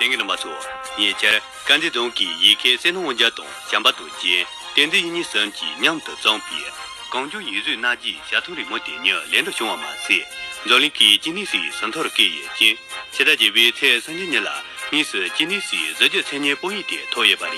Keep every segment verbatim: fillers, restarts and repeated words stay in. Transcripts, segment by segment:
ལྷན་རྒྱས་རྣམ་པ་ཚོ། ཉེ་ཆར་དཀར་མཛེས་རྫོང་གི་ཡིག་མཁན་བསོད་ནམས་དབང་རྒྱལ་དང་བྱམས་པ་རྡོ་རྗེ། བསྟན་འཛིན་དབྱིག་གཉེན་གསུམ་གྱིས་མཉམ་དུ་བརྩམས་པའི་གངས་ལྗོངས་ཡིག་གཟུགས་སྣ་བརྒྱའི་ཞལ་ཐང་རིང་མོ་དེ་ཉིད་ལེགས་འགྲུབ་བྱུང་བ་མ་ཟད། འཛམ་གླིང་གི་སྐྱེ་གནས་སའི་ཟིན་ཐོར་བཀོད་ཡོད་ཅིང་། ཕྱི་ཟླ་བརྒྱད་པའི་ཚེས་སུམ་ཅུ་ཉིན་ལ་དངོས་སུ་སྐྱེ་གནས་སའི་གཟི་བརྗིད་མཚན་སྙན་པོ་ཡིས་དེ་ཐོབ་ཡོད་པ་རེད།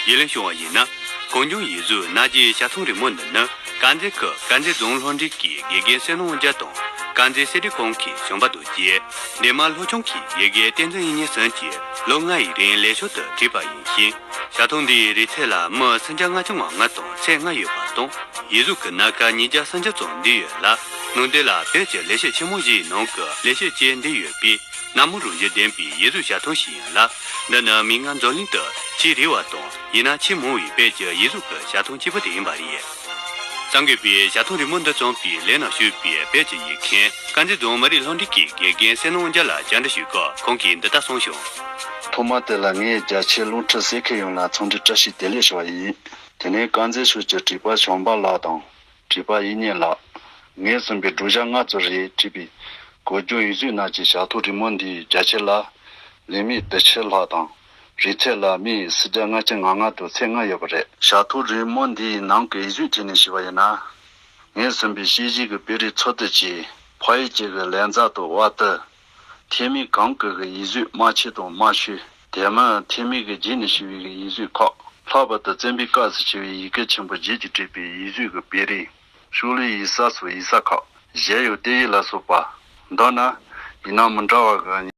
ཡིད་ལ་བྱུང་བ་ཡིན་ན། གངས་ལྗོངས་ཡིག་གཟུགས་སྣ་བརྒྱའི་ཞལ་ཐང་རིང་མོ་འདི་ནི། དཀར་མཛེས་ཁུལ་དཀར་མཛེས་རྫོང་སློབ་འབྲིང་གི་དགེ་རྒན་བསོད་ནམས་དབང་རྒྱལ་དང་། དཀར་མཛེས་གསེར་ཁྲི་ཁང་གི་བྱམས་པ་རྡོ་རྗེ། འདན་མ་སློབ་ཆུང་གི་དགེ་རྒན་བསྟན་འཛིན་དབྱིག་གཉེན་གསུམ་གྱིས་ལོ་ལྔ་ཡི་རིང་ལས་ཞོར་དུ་བྲིས་པ་ཡིན་ཞིང་། ཞལ་ཐང་འདིའི་རིང་ཚད་ལ་མི་སུམ་བརྒྱ་ལྔ་བཅུ་ང་ལྔ་དང་ཚེག་ལྔ་ཡོད་པ་དང་། ཡིག་གཟུགས་ཀྱི་སྣ་ཁ་ཉིས་བརྒྱ་སུམ་ཅུ་ཙམ་འདུས་ཡོད་ལ། ནང་དོན་ལ་བོད་ཀྱི་ལེགས་བཤད་ཆེན་མོ་བཞིའི་ནང་གི་ལེགས་བཤད་ཅེས་འདུས་ཡོད་པས། ནག་མོ་རང་བཞིན་ལྡན་པའི་ཡིག་གཟུགས་ཞལ་ཐང་ཞིག་ཡིན་ལ། འདི་ནི་མིག་སྔར་འཛམ་གླིང་དུ་ཆེས་རིང་བ་དང་། ཡིན་ན་ཆེས་མང་བའི་བོད་ཀྱི་ཡིག་གཟུགས་ཀྱི་ཞལ་ཐང་གཅིག་པུ་དེ་ཡིན་པ་རེད། གསར་འགོད་པས་ཞལ་ཐང་རིང་མོ་འདི་བརྩམས་པའི་ལས་རྣམ་ཞུས་པའི་བོད་ཀྱི་ཡིག་མཁན་དཀར་མཛེས་རྫོང་མི་རིགས་སློབ་འབྲིང་གི་དགེ་རྒན་བསོད་ནམས་དབང་རྒྱལ་ལ་བཅར་འདྲི་ཞུས་སྐབས། ཁོང་གིས་འདི་ལྟར་གསུངས་བྱུང་། ཐོག་མ་དེ་ལ་ངས་རྒྱ་ཆེའི་སློབ་ཕྲུག་སེར་ཁ་ཡོངས་ལ་འཚམས་འདྲི་བཀྲ་ཤིས་བདེ་ལེགས་ཞུ་བ་ཡིན། དེ་ནས་དཀར་མཛེས་ཕྱོགས་ཀྱི་བྲིས་པ་བྱམས་པ་ལགས་དང་། བྲིས་པ་དབྱིག་གཉེན་ལགས། ངེད་གསུམ་པོས་བགྲོ་གཞས་ལྔ་ཙམ་རེ་བྲིས་པའི་གངས་ལྗོངས་ཡིག་གཟུགས་སྣ་བརྒྱའི་ཞལ་ཐང་རིང་མོ་འདིའི་རྒྱ་ཆེ་ལ། ལེགས་སྨྲས་བདེ་ཆེན་ལགས་དང་། རིང་ཚད་ལ་མི་སུམ་བརྒྱ་ལྔ་བཅུ་ང་ལྔ་དང་ཚེག་ལྔ་ཡོད་པ་རེད། ཞལ་ཐང་རིང་མོ་འདིའི་ནང་གི་ཡིག་གཟུགས་ཐད་ནས་ཞུས་པ་ཡིན་ན། ངེད་གསུམ་པོས་ཤེས་བཞིན་གྱི་དཔེ་རིས་ཚུལ་དུ་བྱས། ཕ་ཡུལ་གཅིག་གི་ལས་མཛད་དང་དབར་དུ། ཐེག་དམན་གང་གི་གི་ཡིག་གཟུགས་དམར་ཆས་དང་དམར་ཤོས། དེ་མིན་ཐེག་དམན་གྱི་རྗེས་ནས་ཞུ་བའི་གི་ཡིག་གཟུགས་ཁག་ལྷག་པར་དུ་བཙན་པོའི་སྐབས་སུ་བྱུང་བའི་ཡི་གེ་ཆེན་པོ་བརྒྱད་ཀྱིས་བྲིས་པའི་ཡིག་གཟུགས་ཀྱི་དཔེ་རིས། ཕྱག་ལེན་ཡིག་ཚད་སོགས་ཡིག་ཚད་ཁག་གཞན་ཡང་བསྟོད་ཡིག་ལ་སོགས་པ། མདོར་ན། ཡིག་སྣ་མི་འདྲ་བ་གི་